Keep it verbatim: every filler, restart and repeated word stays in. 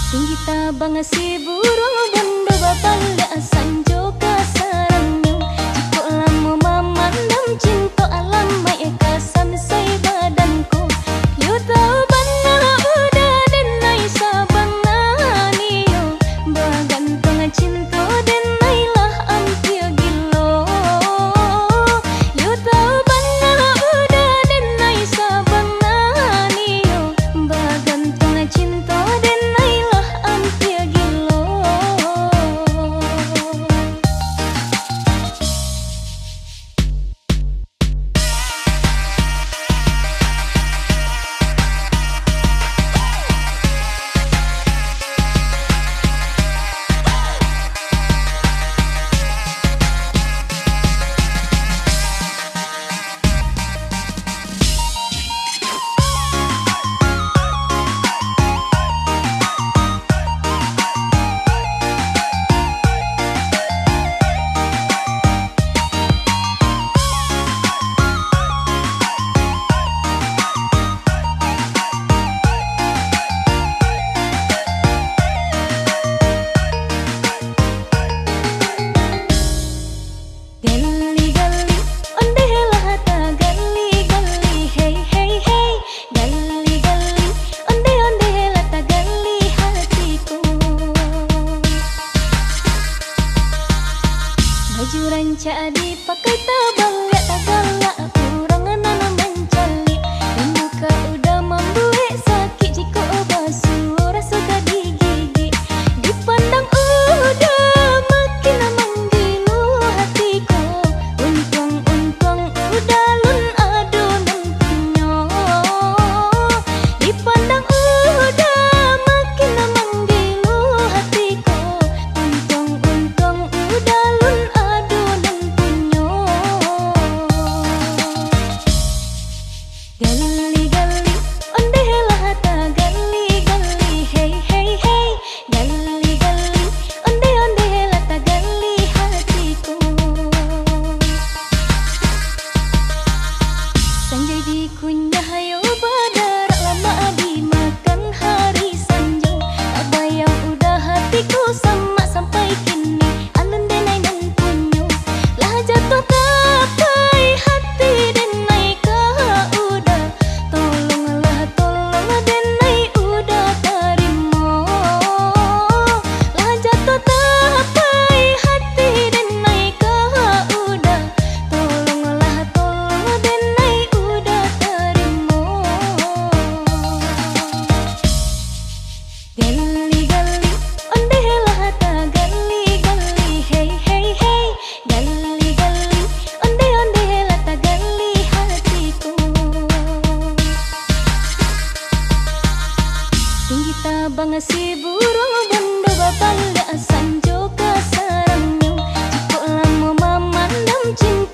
Tinggi tabang si buruang bondo, babaliak sanjo ka sarangnyo. Jikok lamo mamandam cinto, alamaik ka sansai badanku. Yo tau bana uda den ai sabana nio, bagantuang cinto den ai lah ampia gilo. Yo tau bana uda den ai sabana nio, bagantuang cinto den ai lah ampia gilo. Gali-gali, ondeh lah tagali-gali, hei, hei, hei. Gali-gali, ondeh-ondeh lah tagali hatiku. Baju rancak dipakai, tabaliak tagalak, urang nan mancaliak. Rindu ka uda mambuek sakik, jikok basuo raso ka digigik. Dipandang uda makin manggilu hatiku. Untuang-untuang uda alun ado nan punyo. Dipandang uda makin manggilu hatiku. Untuang-untuang uda alun ado nan punyo. Gali-gali, ondeh lah tagali-gali, hei, hei, hei. Gali-gali, ondeh-ondeh lah tagali hatiku. Sanjai dikunyah yo badarak, lamak dimakan hari sanjo. Tabayang uda hatiku, samak sampai kini alun den ai nan punyo. Lah jatuah tapai hati den ai ka uda. Tolonglah, tolong den ai uda tarimo. Lah jatuah tapai hati den ai ka uda. Tolonglah, tolong den ai uda tarimo. Gali-gali, ondeh lah tagali-gali, hei, hei, hei. Gali-gali, ondeh-ondeh lah tagali hatiku. Tinggi tabang si buruang bondo, babaliak sanjo ka sarangnyo. Jikok lamo mamandam cinto,